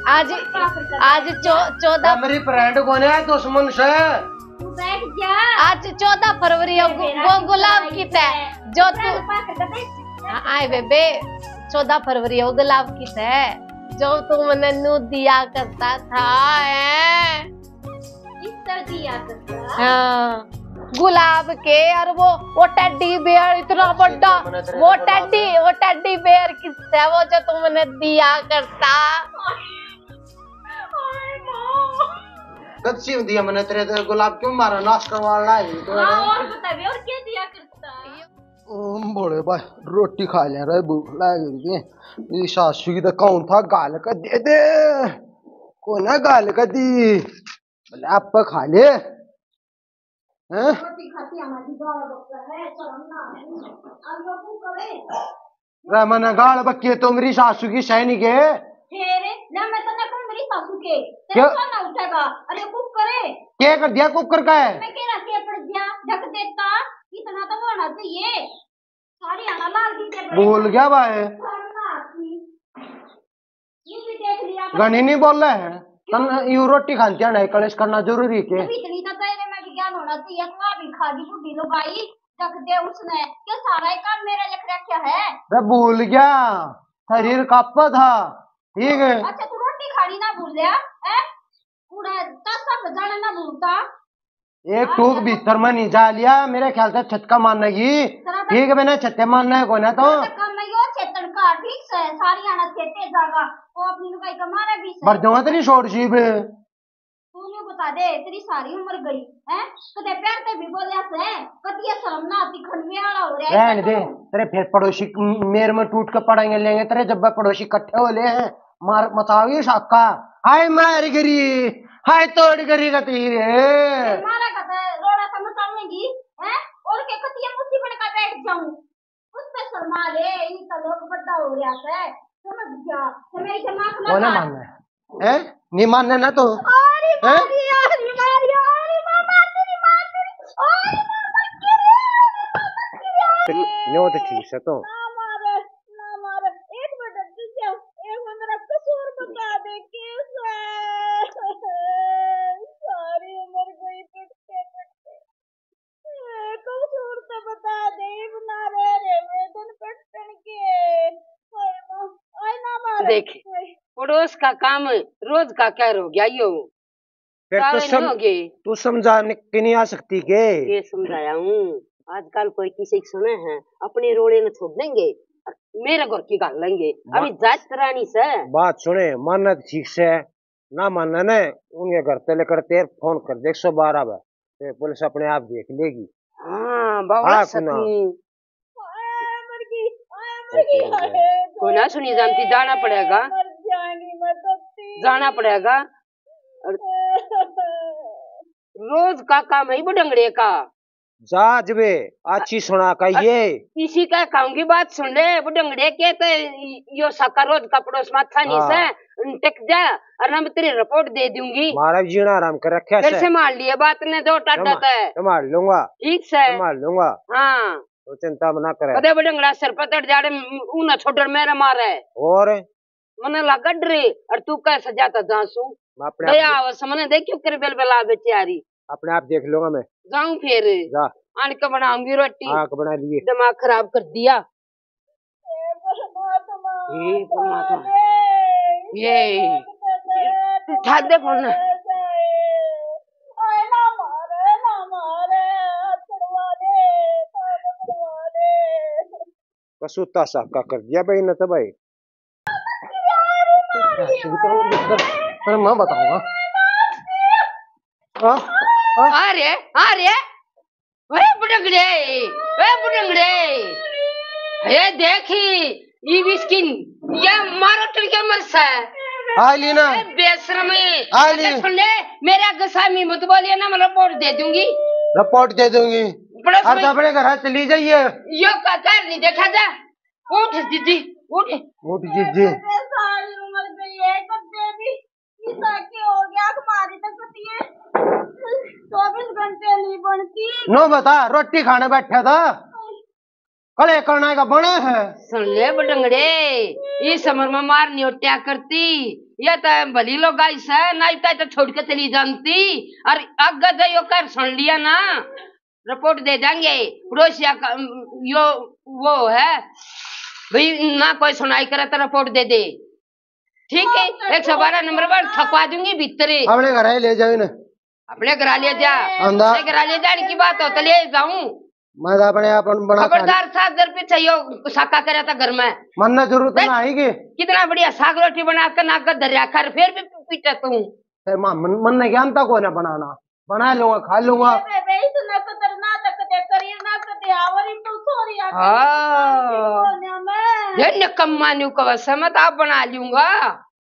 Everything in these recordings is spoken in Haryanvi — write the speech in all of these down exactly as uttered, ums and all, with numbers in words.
आज, आज चौ-, चौदह मेरी फ्रेंड कोने है, दुश्मन से। तू बैठ जा। आज चौदह फरवरी है, गु-, मेरा गु-, गुलाब की तय। जो तू हाँ, आए बेबे, चौदह फरवरी है, गुलाब की तय। जो तू मने नू दिया करता था, है। इस तरह दिया करता। हाँ, गुलाब के, और वो, वो टेडी बेयर इतना बड़ा, वो टेडी, वो टेडी बेयर किससे, वो जो तू मने दिया करता। कद सी दिया मैंने तेरे ते गुलाब, क्यों मारा नाश करवा ला है तो। हाँ, और बता बे, और क्या दिया करता? ओ भोले भाई, रोटी खा ले रे, भूख लाग रही है। मेरी सासू की तो कौन था, गाल का दे दे, कोना गाल का दी, बोले आप खा ले। हैं? रोटी खाती हमारी गाल बकता है, शर्म ना आती। अब लोगों करे। रे मने गाल बक्की तो मेरी सासू की सह नहीं के। फेर ना मैं तन्ने कहूं मेरी सासू के, तेरा क्या? क्यों ना उठेगा? अरे कुकर है। क्या कर दिया कुकर का है? मैं कह रहा के पड़ गया, ढक देता, इतना तो होना चाहिए। सारी आना लाल की के पड़ बोल गया। गया भाई। शर्म ना आती। ये भी देख लिया कर। घणी नहीं बोल रहे हैं। क्यों? तन यू रोटी खानती है, कलेश करना जरूरी के? अभी इतनी तो तेरे में भी ज्ञान होना चाहिए, तू भी खा गई बूढ़ी लुगाई। रख दे उसने, के सारा ही काम मेरा लिख रखा है। मैं भूल गया, शरीर कांपा था। ठीक है। अच्छा, तू रोटी खानी ना भूल लिया, हैं? पूरा तासा बजाना ना भूलता। एक हाँ, टूक भीतर में नहीं जा लिया, मेरे ख्याल से छत का मानना ही। जरा ठीक है, मैंने छत्ते मानना है कोई ना तो। काम में यो छेतन का ठीक से, सारी आना छेते जागा। वो अपनी लुगाई का मारा भी से। मर जाऊंगा तेरी शोर शीप। तू न्यू बता दे, तेरी सारी उम्र गई, हैं? कदे प्यार ते भी बोलिया से, कदी ये शर्म ना आती, खंडवे वाला हो रहा है रहने दे। तेरे फिर पड़ोसी क-, मेर में टूट के पड़ेंगे, लेंगे तेरे जब्बे पड़ोसी इकट्ठे हो ले हैं, मार मचाओगे साका। हाय मार गिरी, हाय तोड़ गिरी गती रे। मारा कदे रोड़ा से मचाऊंगी, हैं? और के कदी ये मुसीबत का बैठ जाऊं। उस पे शर्मा ले, ये तो लोग बड़ा हो रहा है, समझ गया? तो मेरी दिमाग मत वो ना मार। मानना है, हैं? नहीं मानना ना तो। अरे हैं? मारी, अरे मारी, अरे मामा, तेरी माँ, तेरी, अरे मामा, तेरी, अरे मामा, तेरी, अरे। न्यो तो ठीक से तो। ना मारे, ना मारे। एक मिनट रुक जा, एक मिनट मेरा कसूर बता दे, कैसा है? सारी उम्र गई पिटते पिटते। ए, कसूर तो बता दे, बना रहे रे, वे दिन कटन के। हाय माँ, आय ना मार। देख, हाय। पड़ोस का काम रोज का कहर हो गया यो। फिर तो तावे नहीं सम-, होगे। तू समझा के नहीं आ सकती के? ये समझाया हूँ, आजकल कोई किसी की सुने हैं, अपने रोले न छोड़ देंगे, मेरे घर की घाल लेंगे। बा-, अभी जात रानी से। बात सुने, मानना तो ठीक से, ना मानना ने, उनके घर ते लेकर तेरे फोन कर दे एक सौ बारह पे, ते पुलिस अपने आप देख लेगी। हाँ, बावला हाँ, सुना। सती। कोई ना सुनी जानती, जाना पड़ेगा। जाना पड़ेगा। और रोज का काम है वो डंगड़े का। जा जबे, अच्छी सुना का अ-, ये। इसी का कहूंगी बात सुन ले, वो डंगड़े के तो यो साका रोज का पड़ोस माथा नहीं हाँ। से, टिक जा, और ना मैं तेरी रिपोर्ट दे दूंगी। मारा भी जीना आराम कर रखा फिर से। संभाल लिए बात ने दो टाटा संभाल, पे। संभाल लूंगा। ठीक से। संभाल लूंगा। हाँ। तो चिंता ना करे। कदे वो डंगड़ा सिर पर चढ़ जाड़े, उन्हें छोड़ मेरे मारे। और? मने लगा डरे, और तू कैसे जाता जासू? मैं अपने आप गया देख- आवस, मने देखियो कर बेल बेला बेचारी। अपने आप देख लूंगा मैं। जाऊं फिर। जा। आन के बनाऊंगी रोटी। हाँ, के बना लिए। दिमाग खराब कर दिया। हे परमात्मा। हे परमात्मा। ये। तू ठा दे फोन। कसूता साका कर दिया भाई ने तो भाई। अरे मैं बताऊंगा। हाँ? हाँ? आ रे, आ रे। ओए बुडंगड़े, ओए बुडंगड़े। ये देखी, ई बिस्किन, ये मारो टन के मरसा है। आ ली ना। ए, बेशरम है। आ ली। अगर सुन ले, मेरे आगे सामी मत बोलिए ना, मैं रिपोर्ट दे दूंगी। रिपोर्ट दे दूंगी। पड़ोस अब में तो अपने घर चली जाइए। यो का घर नहीं देखा जा। उठ जीजी, उठ। उठ जीजी। सारी उम्र गई है, कब दे दी? ऐसा क्यों हो गया? हमारी तो कती है, चौबीस घंटे नहीं बनती। नो बता, रोटी खाने बैठा था। कले करना का बने है। सुन ले बडंगड़े, इस उम्र में मार न्योट्या करती, ये तो भली लोगाई से, नहीं तो, तो छोड़ के चली जानती। और अगर जो यो कर सुन लिया ना, रिपोर्ट दे देंगे पड़ोसिया का, यो वो है भाई, ना कोई सुनाई करे तो रिपोर्ट दे दे, ठीक है? एक सौ बारह नंबर पर थकवा दूंगी भीतरे। अपने घर ही ले जाओ ना। अपने घर ले जा। आंदा। अपने घर ले जाने की बात हो तो ले जाऊं। मैं तो अपने आप बना खा खबरदार, सात हजार पीछे यो साका करे था घर में। मन ना जरूरत देख, ना आएगी। कितना बढ़िया साग रोटी बना के ना कर धर रखा, फिर भी पीटे तू। ए माँ, मन, मन ने ज्ञान था कोई ना बनाना, बना लूंगा, खा लूंगा। ए बेबे, इतना कदर ना तक दे करिए ना कदे आवर ही तो छोरी आके हाँ। कोन्या में। ये निकम्मा न्यू कवा समत आप बना लूंगा।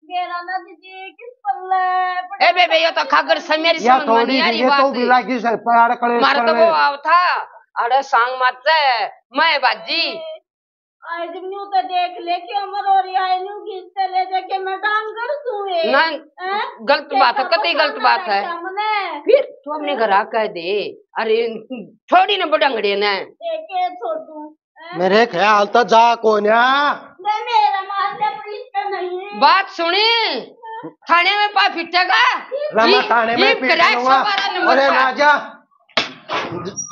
मेरा ना दीदी किस पल्ले पड़ ए बेबे, यो तो खागर से मेरी या समझ में थोड़ी नहीं आ रही ये बात। तो भी लागी से पहाड़ कले मार तो वो आव था, अरे सांग मारते, मैं बाजी। आज न्यू तो देख ले कि उम्र हो रही है, न्यू खींचते ले जाके मैं डांगर सूए। ना, हैं? गलत बात है, कतई गलत बात है। फिर तू अपने घर आ कह दे, अरे थोड़ी ना बडंगड़े ने। देखे छोटू, मेरे ख्याल तो जा कोन्या। मैं मेरा मार ले, पुलिस का नहीं। बात सुनी, थाने में पा फिटेगा। रमा थाने में पीट लूंगा। अरे ना जा,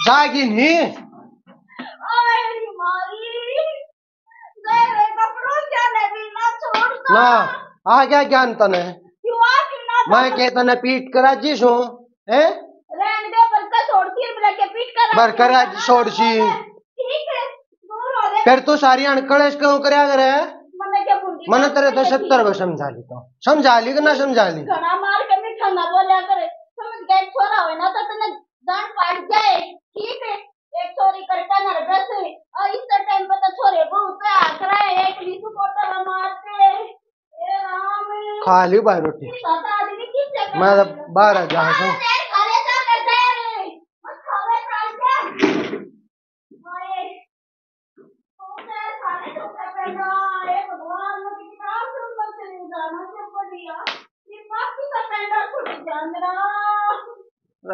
जागी नहीं। ओए मारी, मेरे कपड़ों क्या ले भी ना छोड़। ना, आ गया ज्ञान तने। क्यों आ क्यों ना मैं के तने पीट करा जी सो, हैं? रहने दे, बरका छोड़ सी, बरका पीट कर बरका छोड़ सी। ठीक है, दूर हो ले। फिर तू सारी अनकलेश क्यों करया करे? मने क्या बोल दी? मने तेरे तो सत्तर बार समझा ली तो। समझा ली कि ना समझा ली? घना मार के मीठा ना बोला करे। समझ गए, छोरा होए ना तो तने जान काट जाए। ठीक है, एक छोरी करके नरगस और इस टाइम पे तो छोरे बहुत आकर एक भी सपोर्टर मारते। खा ली भाई रोटी। मैं तो बाहर आ जा।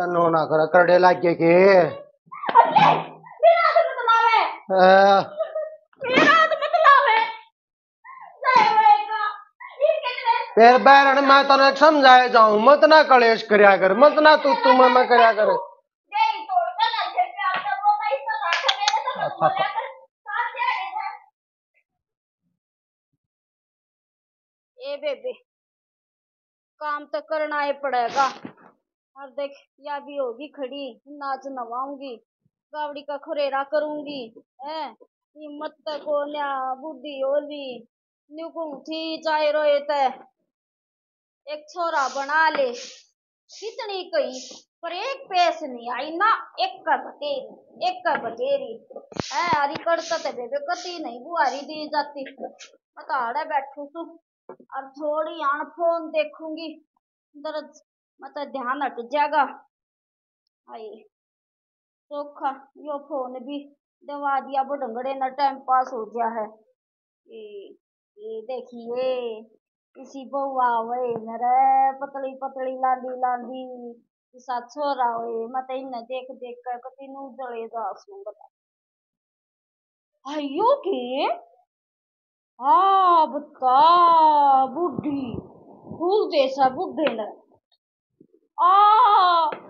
नो ना कर करड़े लाग गए के। फिर बैरण मैं तने समझाए जाऊं, मत ना कलेश करया कर, मत ना तू तू मैं मैं करया कर। ए बेबे, काम तो करना ही पड़ेगा। और देख, या भी होगी खड़ी, नाच नवाऊंगी, गावड़ी का खुरेरा करूंगी, हैं? हिम्मत तो कोन्या, बूढ़ी होली, न्यू घूम थी चाहे रोए ते। एक छोरा बना ले, कितनी कही, पर एक पैस नहीं आई ना, एक का बतेरी, एक का बतेरी। है, हरी कड़ता ते बेबे कती नहीं बुआरी दी जाती। मैं तो आड़े बैठू सू, और थोड़ी आन फोन देखूंगी, दर्द, मैं तो ध्यान हट जाएगा। हाय, चोखा यो फोन भी दवा दिया, बडंगड़े ना टाइम पास हो गया है। ये, ये देखिए, इसी बउआ वे मेरे पतली पतली लाली लाली, इसा छोरा वे, मैं तो इन्हें देख देख कर कति नू जले जा सूं बता। आयो के? आ बता बूढ़ी, फूल जैसा बूढ़े ने। आ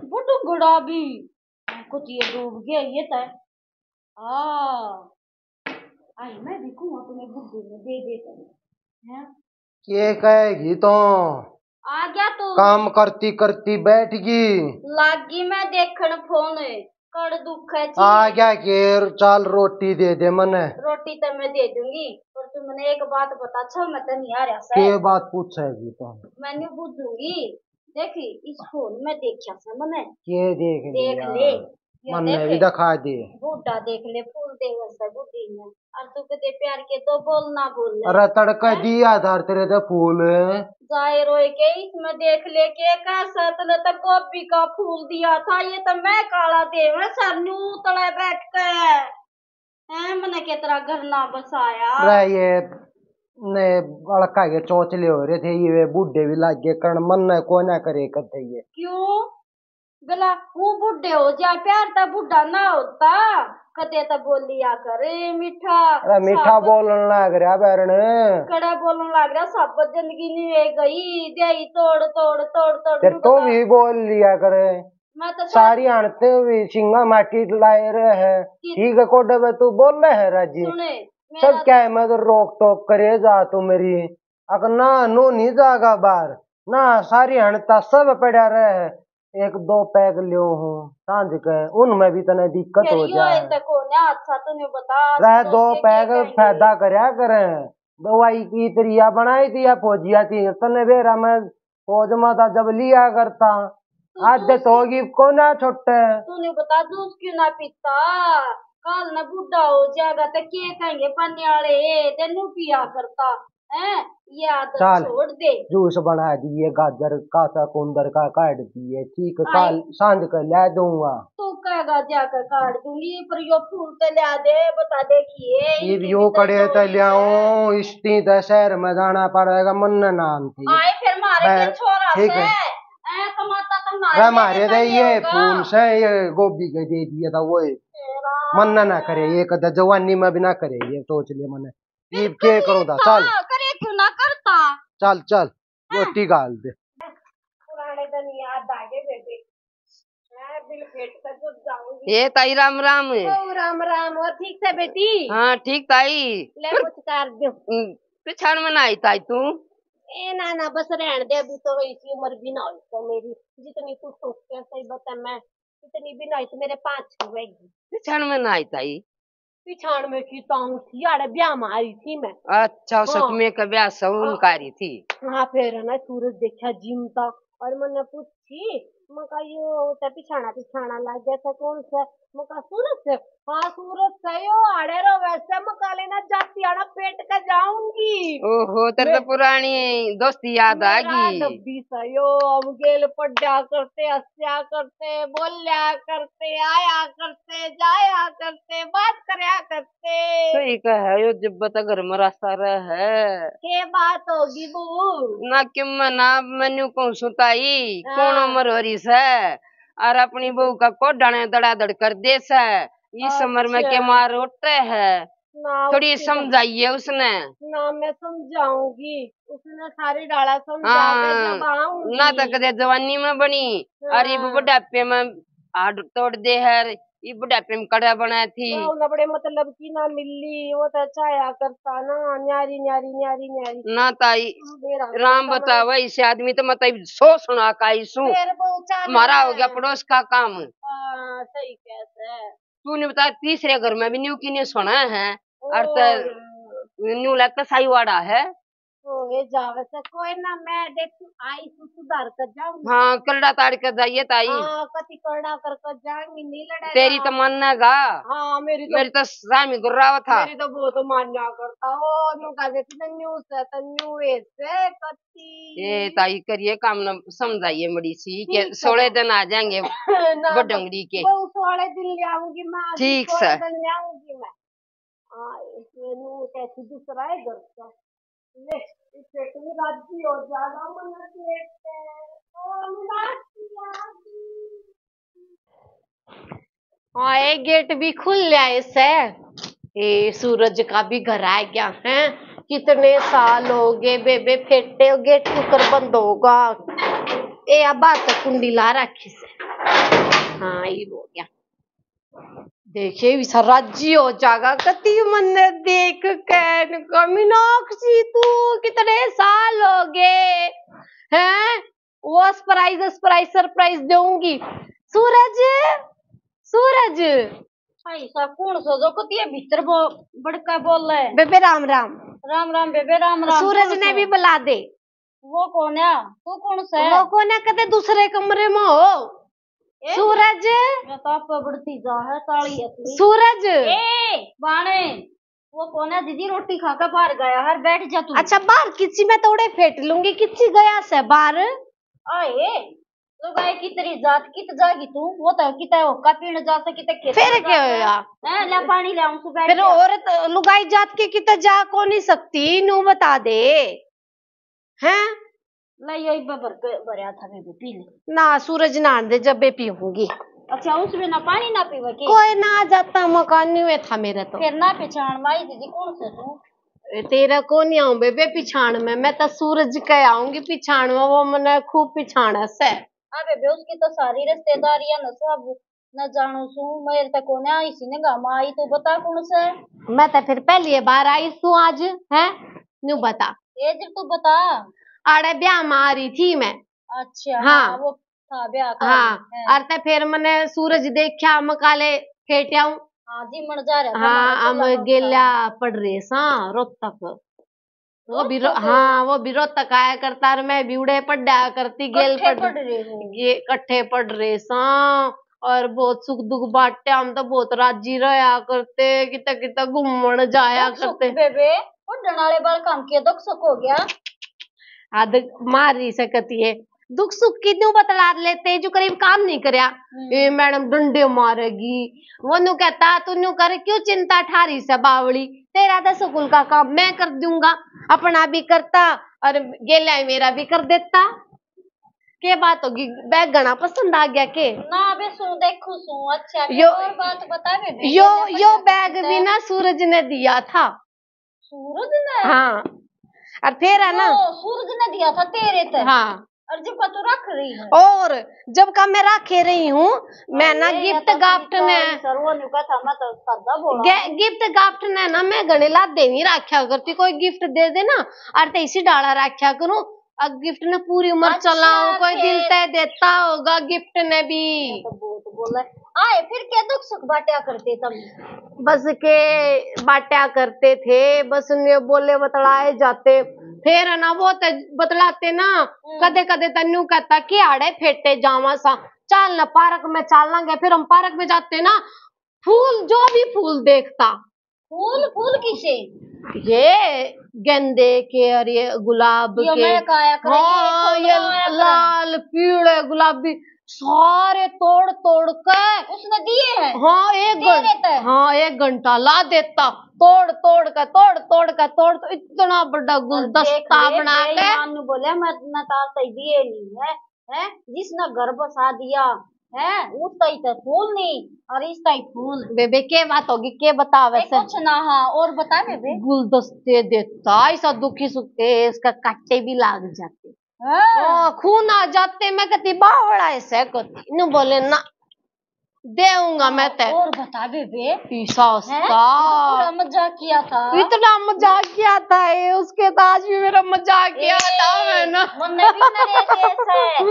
बडंगड़ा भी, कुछ ये डूब गया ये तो। आ, आई मैं भी कहूँ अपने बूढ़े ने दे दे कर। हैं? के कहेगी तो? आ गया तू। काम करती करती बैठ गई। लागी मैं देखण फोन, कड़ दुख है जी। आ गया के, चाल रोटी दे दे मने। रोटी तो मैं दे दूंगी, पर तू मने एक बात बता, छो मैं तो नहीं आ रहा सर। के बात पूछेगी तो? मैं नहीं बुझूंगी। देखी, इस फोन में देखा से मने। के देख देख लिया? ले, ये मन्ने देख, भी दिखा दे। बूढ़ा देख ले, फूल देवे से बूढ़ी ने। और तू कदे प्यार के दो बोल ना बोल ले। अरे तड़के हैं? दिया था तेरे ते फूल। जाए रोए के इसमें देख ले के कैसा तने तो गोभी का फूल दिया था, ये तो मैं काला देवे सर नू तले बैठ के। हैं, मने के तेरा घर ना बसाया। रे ये ने बड़का के चोचले हो रहे थे, ये वे बूढ़े भी लाग गए, करण मन ने कोई ना करे कदे ये। क्यों? बेला, वो बूढ़े हो जा, प्यार ता बूढ़ा ना होता। कदे तो बोल लिया करे मीठा। अरे मीठा बोलन लाग रहा बैरण। कड़ा बोलन लाग रहा, सब जिंदगी नहीं वे गई, दे तोड़ तोड़ तोड़ तोड़। फिर तो भी बोल लिया करे। मैं तो सारी आनते भी सिंगा माटी लाए रहे है। ठीक है, कोडे में तू बोल रहे है राजी। सुने, सब क्या है, मैं तो रोक टोक करे जा तू मेरी। अक ना नो नहीं जागा बाहर, ना सारी हणता सब पड़ा रहे है। एक दो पैग लियो हूँ सांझ के, उनमें भी तने दिक्कत हो जाए। अच्छा, तूने बता, रह दो पैग फायदा करया करे। दवाई की तरिया बनाई थी या फौजिया थी, तने बेरा मैं फौज में था जब लिया करता। आज तो होगी कोना छोटे। तूने बता, जूस क्यों ना पीता? काल ना बूढ़ा हो जाएगा तो के कहेंगे पानी वाले, तेनू पिया करता। हैं, ये आदत छोड़ दे। जूस बना दिए, गाजर का, चुकंदर का काट दिए, ठीक, काल सांझ कर ला दूंगा। तू कहेगा जाकर काट दूंगी, पर यो फूल तो ला दे, बता दे कि ये ये यो कड़े तो ले आओ, इष्टी तो शहर में जाना पड़ेगा, मन नाम थी। आए फिर मारे के छोरा से, ठीक है। ए, कमाता तो मारे रे, मारे तो ये फूल से, ये गोभी के दे दिया था वो। मन ना करे, ये कदा जवानी में भी ना करे, ये सोच ले मने। ये के करूँ था, चल। करे क्यों ना करता? चल, चल, हाँ। रोटी घाल दे। पुराने दिन याद आ गए बेबे। मैं बिल भेंट कर जब जाऊंगी। ए ताई, राम राम। ओ, राम राम। और ठीक से बेटी? हाँ, ठीक ताई। ले, कुछ कर दो। हम्म, पिछाण में ना आई ताई तू। ए ना ना, बस रहन दे, अभी तो इसी उम्र भी ना हुई तो मेरी, जितनी तू सोचते है सही बता, मैं इतनी भी ना हुई तो मेरे पाँच छह होगी। पिछाण में ना आई ताई। पिछाण में की ताऊ थी, आड़े ब्याह में आ रही थी मैं। अच्छा, उस हाँ। में का ब्याह सौन हाँ। का रही थी। हाँ, फिर ना सूरज देखा जिमता और मन्ने पूछी, मका यो ते पिछाणा पिछाणा लग गया था कौन सा? मका सूरज से। हाँ, सूरज से यो आड़े रो वैसे मका लेना जाती आना पेट का जाऊंगी। ओहो, तेरे तो मैं पुरानी दोस्ती याद आ मेरा गई। डब्बी सा यो, हम गेल पड्या करते, हंसया करते, बोल्या करते, आया करते, जाया करते, बात करया करते। सही कह है यो, जब तक घर में रास्ता रह है। के बात होगी बहू? ना किम ना, मैं न्यू कहूँ सुताई, हाँ। कौन उम्र हो रही सै? और अपनी बहू का कोडाने दड़ादड़ कर दे सै। इस उम्र में अच्छा। के मार उठे है? ना, थोड़ी उसकी समझाइए उसने। ना, मैं समझाऊंगी, उसने सारी डाला समझा के हाँ, जब आऊंगी। ना तो कदे जवानी में बनी, और ये हाँ। बुढ़ापे में हाथ तोड़ दे है, ये बुढ़ापे में कड़ा बना थी। वो ना बड़े मतलब की ना मिली, वो तो चाया करता ना, न्यारी, न्यारी, न्यारी, न्यारी। ना ताई, मेरा राम तो बतावा, इसे आदमी तो मतलब सौ सुना का इसू। फिर वो चाल मारा हो गया है। पड़ोस का काम। हाँ, सही कहते हैं। तूने बता, तीसरे घर में भी न्यू की न्यू सुना है, और और तो न्यू लगता साई वाड़ा है। ओए जावे से कोई ना, मैं देख आई तू सुधार कर जाऊंगी। हाँ, करड़ा ताड़ कर जाइए ताई। हाँ, कति करड़ा कर कर जाऊंगी, नहीं लड़ेगा। तेरी तो मानेगा। हाँ, मेरी तो मेरी तो सामी गुर्रावा था। मेरी तो बहुत मान्या करता। ओ, नु का देख, न्यू से तो न्यू ऐसे कति। ए ताई, करिए काम ना, समझाइए मड़ी सी के ठीक है। सोलह दिन आ जाएंगे ना, बडंगड़ी के। वो सोलह दिन ले आऊंगी मैं, अभी ठीक सोलह से। दिन ले आऊंगी मैं। हाँ, इसमें नू कैसी दूसरा है घर का। ले, इस पेट में राजी हो जाएगा, मन पेट है। ओ, मेरा राजी। हाँ, ये गेट भी खुल लिया इसे। ए, सूरज का भी घर आ गया है। कितने साल हो गए बेबे, फेटे गेट क्यों कर बंद होगा? ए, अब बात कुंडी ला रखी से। हाँ, ये हो गया। देखे भी सा राजी हो जागा, कती मन्ने देख के। मीनाक्षी, तू कितने साल हो गए हैं? वो सरप्राइज, सरप्राइज, सरप्राइज दूंगी। सूरज, सूरज। भाई साहब, कौन सो जो कती भीतर बो-, बड़का बोल रहा है? बेबे राम राम। राम राम बेबे, राम राम। सूरज ने भी बुला दे। वो कौन है? तू कौन सा है? वो कौन है? कहते दूसरे कमरे में हो। ए? सूरज। मैं तो आप बढ़ती जा है, ताली है तू। सूरज। ए, बाणे। वो कौन है दीदी? रोटी खा के बाहर गया है, बैठ जा तू। अच्छा, बाहर किसी में तोड़े फेंट लूंगी, किसी गया से बाहर। आए, तो गाय की तेरी जात कित जागी तू? वो तो किते होका पीण जा से, किते खेत फिर में क्या जा से। होया? हैं, ले पानी ले आऊं तू, बैठ फिर जा। औरत लुगाई जात के किते जा को नहीं सकती, नू बता दे। हैं? ले, यो इब्बे भर के भरया था, बेबे, पी ले। ना, सूरज नहान दे, जब मैं पीऊंगी। अच्छा, उसमें ना पानी ना पीवे के? कोई ना जाता, मकान नहीं हुए था मेरे तो। फिर ना पहचान में आई दीदी, कौन से तू? ए, तेरा को नहीं आऊं बेबे पिछाण में, मैं तो सूरज के आऊंगी पिछाण में, वो मने खूब पिछाण से। हाँ बेबे, उसकी तो सारी रिश्तेदारियां न सब न जानू सू, मेरे तक कोने आई सी ने गामा आई, तू बता कौन से? मैं तो फिर पहली बार आई सू आज, है? न्यू बता। ए, जब तू बता। आड़े ब्याह में आ रही थी मैं। अच्छा, हाँ। हाँ, वो था ब्याह का। हाँ, हैं। और ते फिर मने सूरज देखा, मकाले फेट्याऊं। हाँ जी, मर जा रहा था, हाँ, मर जा हम रहा था। गेल्या पढ़ रहे सा रोहतक। वो भी रो-, रोहतक? हाँ, वो भी रोहतक आया करता और मैं भी उड़े पढ़ा करती, गेल इकट्ठे पढ़, पढ़ रहे हो? ये इकट्ठे पढ़ रहे सा। और बहुत सुख दुख बांटे, हम तो बहुत राजी रहा करते, कितना कितना घूमण जाया दुख सुख करते। बेबे, पढ़ने वाले बालक हम के दुख सुख हो गया? हद मार रही सकती है, दुख सुख की न्यू बतला लेते जो करीब काम नहीं करया। हम्म। ये मैडम डंडे मारेगी, वो न्यू कहता, "तू न्यू कर, क्यों चिंता ठारी से बावली, तेरा तो स्कूल का काम मैं कर दूंगा।" अपना भी करता और गेल्या मेरा भी कर देता। के बात होगी, बैग घना पसंद आ गया के? ना बे, सू देखू सू, अच्छा, फिर यो, और बात बता बेबे, यो, गेल्या यो पसंद बैग भी ना सूरज ने दिया था। सूरज ने? हाँ। और फिर है ना, ओ, सूरज ने दिया था तेरे ते। हाँ। और जब का तू रख रही है। और जब का मैं रखे रही हूँ, मैं ना अरे, या गिफ्ट तो गाफ्ट तू ने, सर, वो न्यू कहा था, मैं तो सादा बोला। गे-, गिफ्ट गाफ्ट ने ना मैं घणे लादे नहीं रखा करती, कोई गिफ्ट दे दे ना, और ते इसी डाला रखा करूँ। अब गिफ्ट ने पूरी उम्र अच्छा, चलाओ, कोई दिल फिर ते देता होगा गिफ्ट ने भी। ये तो बहुत बोला है। आए, फिर क्या दुख सुख बांटा करते तब? बस के बांटा करते थे, बस उन्हें बोले बतलाए जाते। फिर है ना, वो तो बतलाते ना, हम्म। कदे कदे तो न्यू कहता कि आड़े फेटे जावा सा, चल ना पार्क में चलांगे। फिर हम पार्क में जाते ना, फूल, जो भी फूल देखता। फूल, फूल किसे? ये गेंदे के और ये गुलाब ये के। मैं काया करे, ये हाँ, फूल ये काया करे। लाल, पीले, गुलाबी, सारे तोड़ तोड़ के। उसने दिए हैं? हाँ, एक तेरे घं-, ते? हाँ, एक घंटा ला देता, तोड़ तोड़ के, तोड़ तोड़ के, तोड़, तो इतना बड़ा और गुलदस्ता देख ले, बना के। बेईमान नू बोले, मैं ना तार तई दिए नहीं है, हैं? जिसने घर बसा दिया, हैं? उस ताई ते फूल नहीं और इस ताई फूल। बेबे, के बात होगी, के बतावे ए, से? कुछ ना, हाँ, और बता बेबे। गुलदस्ते देता, ऐसा दुखी सुखते, इसका कांटे भी लाग जाते। हाँ। ओ, खून आ जाते, मैं कहती, "बावड़ा ऐसे कहती।" न्यू बोले, "ना, देऊंगा मैं ते।" और बता बेबे। ईसा हैं? उसका। इतना मजाक किया था। इतना मजाक किया था ये, उसके तो आज भी मेरा मजाक ए, याद आवे ना। मन्ने भी नरे देश है।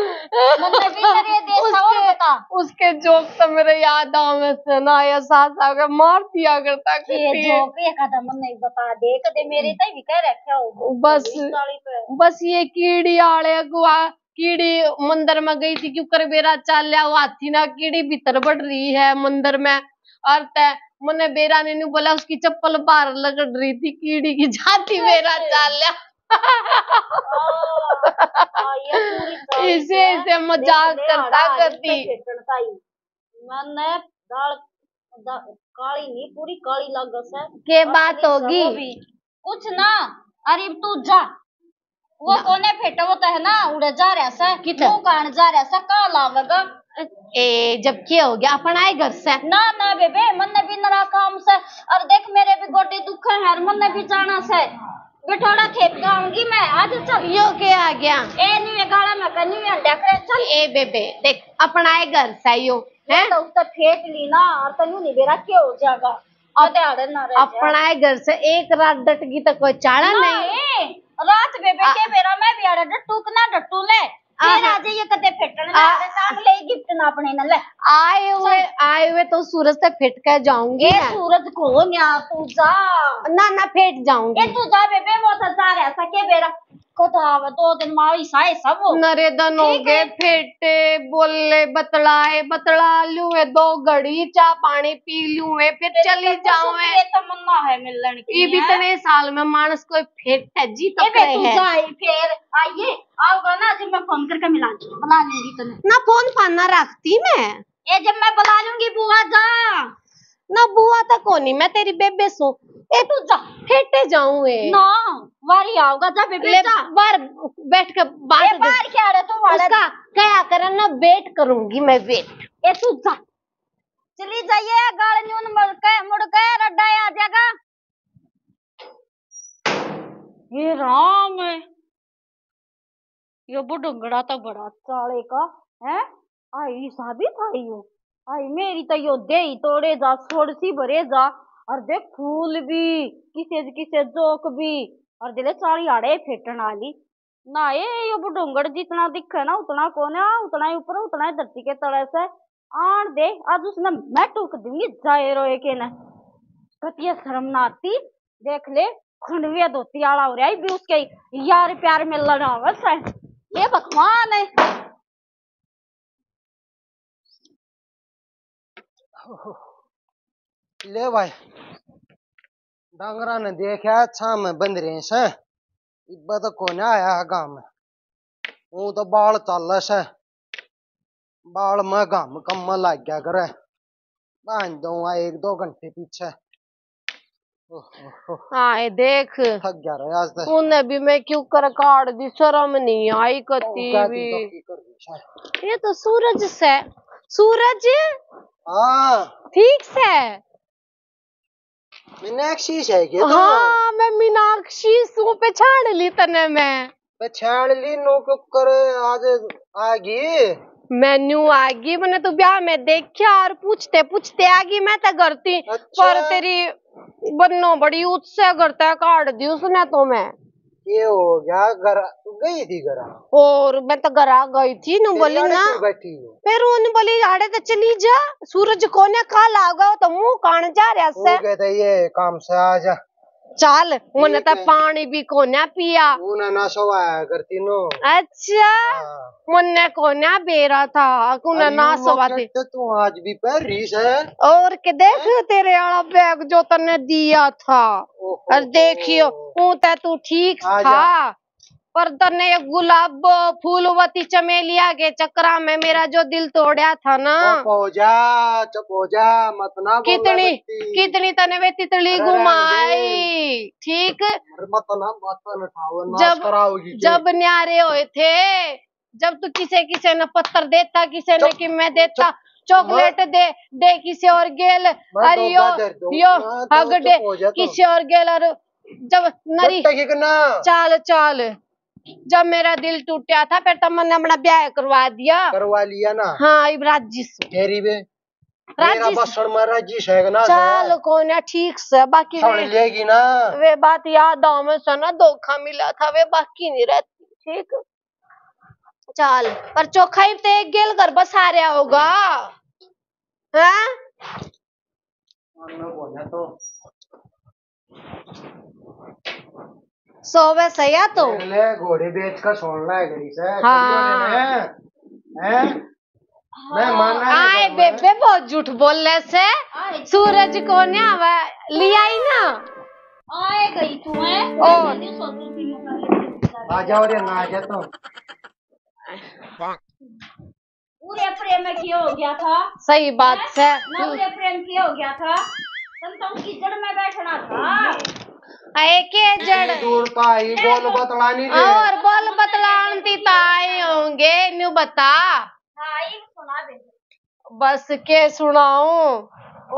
मन्ने भी नरे देश है, और उसके, बता। उसके जोक तो मेरे याद आवे से ना, ये सास आके मार दिया करता ये किसी। जोक एक आधा मन्ने बता दे, कदे मेरे ताई भी कह रखा हो। बस, इस ताली पे। बस ये कीड़ी आले अगुआ, कीड़ी मंदिर में गई थी, क्यों कर बेरा चाल्या, वो हाथी ना कीड़ी भीतर बढ़ रही है मंदिर में। और ते मन्ने बेरा ने न्यू बोला, उसकी चप्पल बाहर लगड़ रही थी, कीड़ी की जाती बेरा चाल्या। हाँ, ये पूरी तरह इसे, से इसे मजाक देख ले, करता हरा करती। इस पे फेंकण ताई। मैंने दाल, दा-, काली नहीं, पूरी काली लागत है। के बात होगी? कुछ ना, अरे तू जा, वो ना। कोने फेटा, वो तो है ना, उड़े जा रहा सा, कित? मुंह कान जा रहा सा, का लावेगा? ए, जब के हो गया, अपन आए घर से। ना, ना बेबे, मन्ने भी नरा काम से, और देख मेरे भी गोडे दुखे हैं, और मन्ने भी जाना से, बिठोड़ा खेप गाऊंगी मैं, आज चल। यो के आ गया? ए, नहीं, ये गाला में कहीं नहीं अंडा करे, चल। ए बेबे, देख, अपन आए घर से यो, ये हैं? तो उसने फेंक ली ना, और तन्नू नहीं बेरा के हो जाएगा। अप-, कदे आड़े ना रह जा। अपना ही घर से एक रात डट गई तो कोई चाला ना, नहीं। ए, रात बेबे आ, के बेरा मैं भी आड़े डटू के ना डटू ले। फिर आ, आ जाइए कदे फेटन ले, आ, आड़े साथ ले गिफ्ट ना अपने ना ले। आए हुए, चल। आए हुए तो सूरज तक फेट के जाऊंगी ए, मैं। सूरज को न्या तू जा। ना, ना, फेट जाऊंगी। ए, तू जा बेबे, वो तो जा रहा था के बेरा। खुद आवे, दो दिन मारी साए सब। नरे दन हो ठीक गए, है। फेटे, बोले, बतलाए, बतला लूं है, दो घड़ी चा पानी पी लूं है, फिर तेरे चली तो जाऊं है। ये तमन्ना है मिलने की, ये भी है। इतने साल में मानस कोई फेट है, जी तो ए बे, करे तू है। जाए, फिर आइए, आओगा ना, जब मैं फोन करके मिला, बुला लूंगी तने। ना, फोन फान ना रखती मैं। ए, जब मैं बुला लूंगी बुआ, जा। ना, बुआ तो कोनी, मैं तेरी बेबे सू। ए तू जा, फेटे जाऊं ए। ना, वारी आओगा, जा बेबे, ले जा। बाहर बैठ के बात ए, दे। बाहर क्या रे तू, वाला उसका क्या करे ना, वेट करूंगी मैं, वेट। ए तू जा, चली जाइए, गाल न्यून मुड़ के, मुड़ के रड्डा आ जाएगा। हे राम, यो बुढ़ंगड़ा तो बड़ा चाले का है। आई शादी थाई हो, आई मेरी तो यो दे ही तोड़े जा, छोड़ सी भरे जा। और देख फूल भी किसे किसे जोक भी, और दिले चाली आड़े फेटन आली। ना ए, यो बुढ़ंगड़ जितना दिखे ना उतना कोन्या, उतना ही ऊपर, उतना ही धरती के तले से। आन दे, आज उसने मैं टूक दूंगी जाए रोए के ने। कतिया शर्म ना आती, देख ले, खंडविया धोती आला हो रहा है भी उसके यार प्यार में लड़ा हुआ है। ये भगवान है। ले भाई, डांगरा ने देखा छां में बंध रहे से, इब्बा तो कोने आया है गांव में। वो तो बाल चाले से, बाल में घाम कम लग गया करे। बांध दो एक दो घंटे पीछे। ओहो, आए देख, थक गया रे आज तो। तूने भी मैं क्यों कर काट दी, शर्म नहीं आई कती भी। ये तो सूरज से। सूरज। हाँ। ठीक से। मीनाक्षी से के तो? हाँ, मैं मीनाक्षी सू, पहचान ली तने मैं। पहचान ली नो, क्यों कर आज आ गई? मैं न्यू आ गई, मैंने तो ब्याह में देखा और पूछते पूछते आ गई मैं तो घर थी। अच्छा। पर तेरी बन्नो बड़ी उत्साह करता है, काट दी उसने तो मैं। ये हो गया, घर गई थी घर? और मैं तो घर आ गई थी, नु बोली ना। बैठी हो? फिर उन बोली, "आड़े तो चली जा, सूरज कोने काल आओगा, वो तो मुंह कान जा रहा से।" कहते, "ये काम से आ जा।" चाल, मने तो पानी भी कोन्या पिया। वो ना ना सोवाया करती नो। अच्छा। हाँ। मन्ने कोन्या बेरा था, कुना ना सोवा दे। तू आज भी पहन रही से। और के देख तेरे वाला बैग जो तन्ने दिया था। ओहो। और देखियो, हूं तो तू ठीक था। पर तन्ने ये गुलाब फूलवती चमेलिया के चक्करा में मेरा जो दिल तोड़या था ना। चुप हो जा, चुप हो जा, मत ना बोल। कितनी, कितनी तन्ने वे तितली घुमाई, ठीक? मत ना, मत ना ठाओ, नाश कराओगी। जब न्यारे होए थे, जब तू किसे किसे ने पत्थर देता, किसे ने कि मैं देता, चॉकलेट दे दे किसे और गेल, अरे यो यो हग दे किसे और गेल, और जब नरी चाल चाल, जब मेरा दिल टूटा था, फिर तो मैंने अपना ब्याह करवा दिया। करवा लिया ना? हाँ, इब राजी से। तेरी बे राजी से। बसण में राजी से ना? चाल कोई ना, ठीक से, बाकी लेगी ना। वे बात याद आवे से ना, धोखा मिला था, वे बाकी नहीं रहती, ठीक। चाल, पर चोखा ही तो एक गेल घर बसा रहा होगा, हैं? तो सोवे सया तो। ले, घोड़े बेच कर सोना है गरीब से। हाँ। हैं? मैं माना नहीं। आए बेबे, बहुत झूठ बोल ले से। सूरज को ने आवा लिया ही ना। आए गई तू है। ओ। आ जाओ रे, ना आ जा तो। पूरे प्रेम में क्या हो गया था? सही बात है। ना पूरे प्रेम क्या हो गया था? तुम तो उसकी जड़ में बैठना था। आए के जड़? दूर पाई, बोल बतलानी रे। और बोल बतलान ती ताए होंगे, न्यू बता। हाँ, ये सुना दे। बस के सुनाऊं?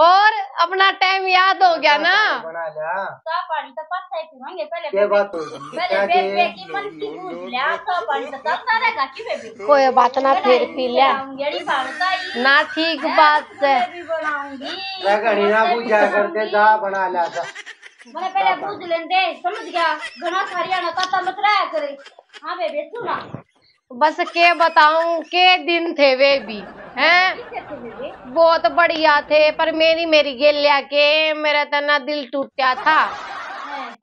और अपना टाइम याद हो गया ना? बना लिया। चाह पानी तो पाछा ही पीवांगे, पहले के बात हो गई? पहले बेबे की मन की बूझ लिया, चाह पानी तो चलता रहेगा कि बेबे? कोई बात ना, फिर पी लिया। ना, ठीक बात है। मैं घणी ना बूझा करते, जा बना लिया था। मैंने पहले बूझ लेंदे, समझ गया? घना सारिया ना ताता मत रहा करे। हाँ बेबे, सुना। बस के बताऊं, के दिन थे वे भी, हैं? बहुत बढ़िया थे, पर मेरी, मेरी गेल्या के मेरा तना दिल टूटा था।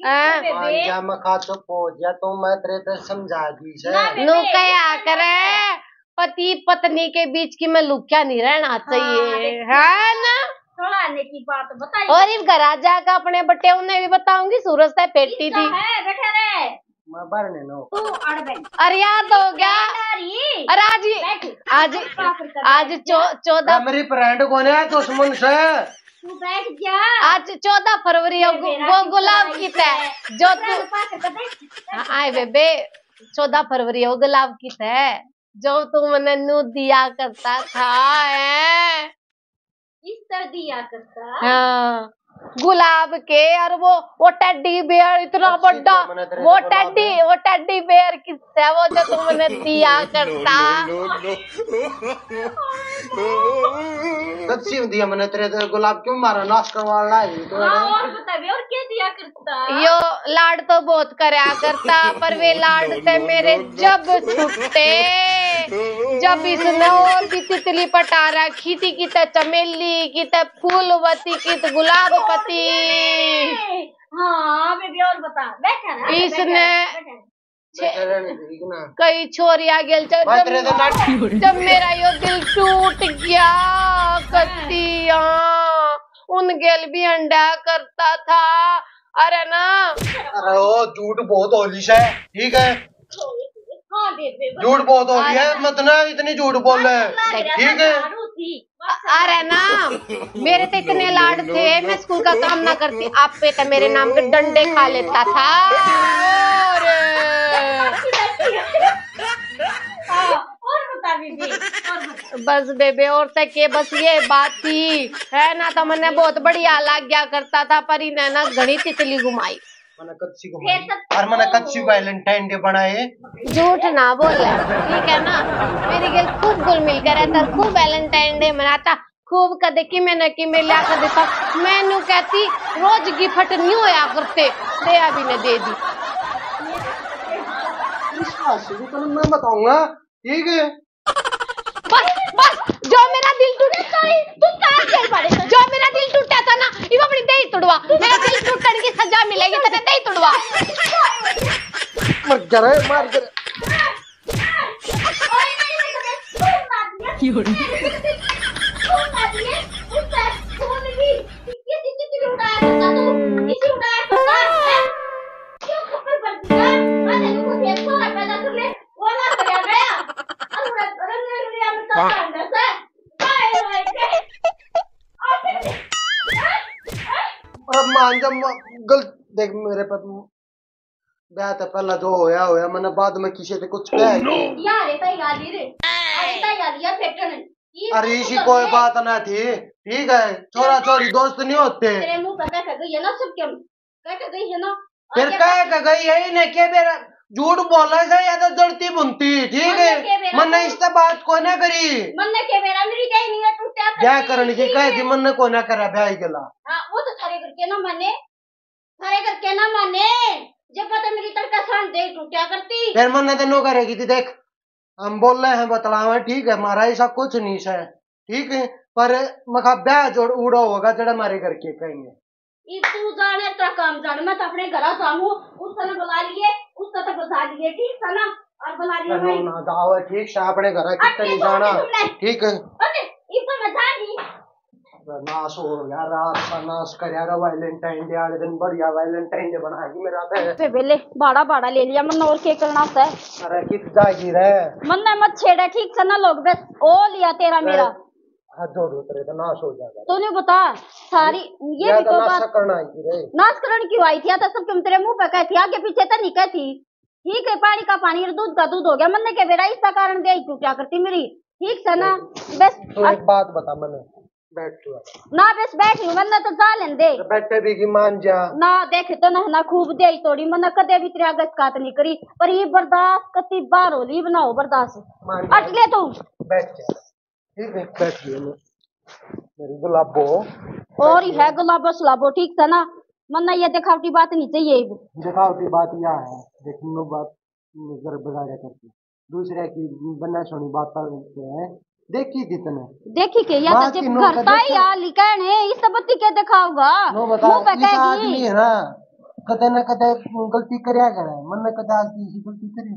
हैं? मान जा, मैं खा चुप हो गया, तो मैं तेरे पे समझा दी से। नु कहा करे, पति पत्नी के बीच की में लुक्या नहीं रहना चाहिए, है ना? थोड़ा आने की बात बताई। और इब घर आ जाकर अपने बट्टे उन्हें भी बताऊंगी, सूरज तय पेटी थी। है, बैठे रहे। मैं बाहर नहीं नो। तू अड़ बे। अरे याद हो गया। अरे आज ही, आज, आज चौ-, चौदह। मेरी फ्रेंड कौन है दुश्मन से? तू बैठ जा। आज चौदह फरवरी है, गु-, वो गुलाब की तै जो तू, हाँ, आए बेबे, चौदह फरवरी है, वो गुलाब की तै जो तू मने नू दिया करता था, है? इस तरह दिया करता। हाँ, गुलाब के, और वो, वो टेडी बेयर इतना बड़ा, वो टेडी, वो टेडी बेयर किससे, वो जो तू मने दिया करता। कब सी दिया मने तेरे तो गुलाब, क्यों मारा नाश करवा रहा है तो? हाँ, और बता बे, और क्या दिया करता? यो लाड तो बहुत करया करता, पर वे लाड से मेरे जब छुट्टे, जब इसने और भी तितली पटा रखी थी, कित चमेली, कित फूलवती, कित गुलाबपति। हाँ बेबी, और बता, बैठा रह, इसने बैठा रह, बैठा रह। कई छोरिया गेल चल, जब, जब मेरा यो दिल टूट गया, कत्ती, हाँ, उन गेल भी अंडा करता था। अरे ना। अरे ओ, झूठ बहुत हो रही है, ठीक है? हाँ, दे, दे, बस। झूठ बहुत हो रही है, अरे। मत ना इतनी झूठ बोल रहे, ठीक है? अरे ना, मेरे तो इतने लाड थे, मैं स्कूल का काम ना करती, आप पे तो मेरे नाम के डंडे खा लेता था। और हाँ, और बता बीबी, और बता। बस बेबे, और तक के बस ये बात थी, है ना, तो मन्ने बहुत बढ़िया लग गया करता था, पर इन्हें ना घणी तितली घुमाई। मन्ने कच्ची घुमाई। फिर तो और मन्ने कच्ची Valentine Day बनाए। झूठ ना बोले, ठीक है ना? मेरी गेल खूब घुल मिल कर रहता, खूब Valentine Day मनाता, खूब कदे किमे न किमे लिया कर देता। मैं न्यू कहती, रोज gift नहीं होया करते, दे अभी ने दे दी। विश्वास भी तो मैं बताऊंगा, ठीक है? बस, बस, जो मेरा दिल टूटा, तू कहाँ चल पड़े? जो मेरा दिल टूटा था ना, इब अपनी दही तुड़वा। मेरा दिल टूटने की सजा मिलेगी, तने दही तुड़वा। मर जा रे, मार दे। और मान जा, म-, गलत देख मेरे पे, ब्याह तो पहला जो होया होया, मैंने बाद में किसी से कुछ कहा है? Oh, no! यार, ये तो गाली रे। अरे, तो गाली यार, फेटन। ये अरे, तो इसी तो कोई है। बात ना थी, ठीक है? छोरा छोरी दोस्त नहीं होते। तेरे मुंह पे कह के गई है ना सब क्यों? कह के गई है ना? और फिर क्या कह के गई है? इन्हें के बेरा झूठ बोला से या तो जड़ती बुनती, ठीक है? मन्ने के बेरा मन्ने तो इससे बात को ना करी। मन्ने के बेरा मेरी कहीं नहीं है, तू क्या ब्याह करने की कह दी, मन्ने को ना करा ब्याह ही गला। हाँ, वो तो थारे घर के ना माने, थारे घर के ना माने। जब पता मेरी तड़का सांझ दे टूटा करती। फिर मन्ने तो नो करेगी थी, देख, हम बोल रहे हैं, बतलावे, ठीक है, हमारा ऐसा कुछ नहीं है, ठीक है, पर मखा ब्याह जोड़ उड़ा होगा जड़ा हमारे घर के कहेंगे। ई तू जाने तेरा काम जाने, मैं तो अपने घरा जाऊं, उस तरह बुला लिए, उस तरह बुला लिए, ठीक था ना? और बुला लिए चलो भाई। ना जाओ, ठीक से अपने घरा कितने नहीं जाना, ठीक है? अरे, इब तो मैं जा नहीं। नाश हो गया, रात का नाश करया रे, Valentine Day वाले दिन बढ़िया Valentine Day बनाएगी मेरा तो। ते बेले बाड़ा बाड़ा ले लिया, मन और के करना से। अरे कित जाएगी रे? मन ने मत छेड़े, ठीक से ना लोग, बस ओ लिया तेरा मेरा। हाथ जोड़ उतरे तो नाश हो जाएगा। तूने बता सारी ये भी तो बात करना आई थी रे। नाश करण क्यों आई थी? या तो सब तुम तेरे मुंह पे कहती, आगे पीछे तो नहीं कहती। ठीक है, पानी का पानी और दूध का दूध हो गया। मन्ने के बेरा इसका कारण दे क्यों क्या करती मेरी? ठीक से ना? बस तो एक बात बता मन्ने, बैठ तू। ना बस बैठ लूं, मन्ने तो जा लेन दे। तो बैठे भी की मान जा। ना देखे तो ना, ना खूब दे तोड़ी, मन्ने कदे भी तेरे आगे शिकायत नहीं करी, पर ये बर्दाश्त कती बार हो ली, बनाओ बर्दाश्त। मान जा। अट ले तू। बैठ जा। ठीक है, बैठ गई मैं। मेरी गुलाबो। और ही है गुलाबो सलाबो, ठीक था ना? मन्ने ये दिखावटी बात नहीं चाहिए इब। दिखावटी बात यह है, देख नो बात नजर बगाड़े करके। दूसरे की बन्ना सुनी बात करते हैं। देखी थी तने? देखी के? या तो बात चुप ही नो करता कदे ही तो आ लिखण है, इस बत्ती के दिखाऊंगा? नो बता, मुंह पे इस कहेगी। आदमी है ना, कदे ना कदे गलती करया करे। मन्ने कदे आज की ऐसी गलती करी?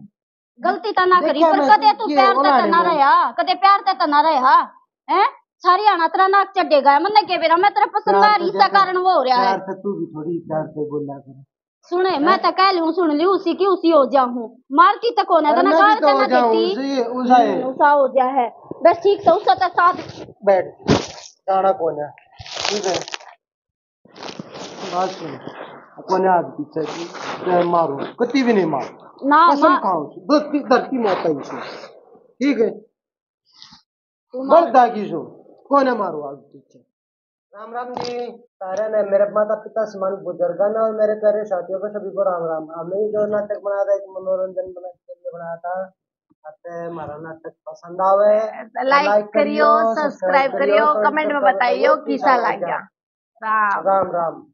गलती तो ना करी, देखा पर मैं कदे तू प्यार तक ना रहा, कदे प्यार तक ना रहा, हैं? सारी आना तेरा नाक चढ़ेगा, मन्ने के बेरा मैं तेरा पसंद आ रही, इसका कारण वो हो रहा है। प्यार से तू भी थोड़ी प्यार से बोला कर। सुने, मैं तो कह लूं, सुन ली, उसी की उसी हो जाऊं। मारती तो कोने, तना गाल तो ना देती। उसी, उसी। हम्म, उसा हो जा है। बस ठीक तो उसा तो साथ बैठ। जाना कोने। ठीक है। आज सुन, कोने आज पीछे की, मैं मारूं, कती भी नहीं मारूं। ना, कसम माँ। खाऊं, धरती, धरती माता ही से। ठीक है? तू मार। बस दागी सो, कोने मारूं आज पीछे। राम राम जी, सारे ने, मेरे माता पिता समान बुजुर्गों ने और मेरे प्यारे साथियों को सभी को राम राम। हमने ये जो नाटक बनाया था, एक मनोरंजन बना-, के लिए बनाया था। अतः हमारा नाटक पसंद आवे तो like करियो, subscribe करियो, comment में बताइयो किसा लग गया। राम राम।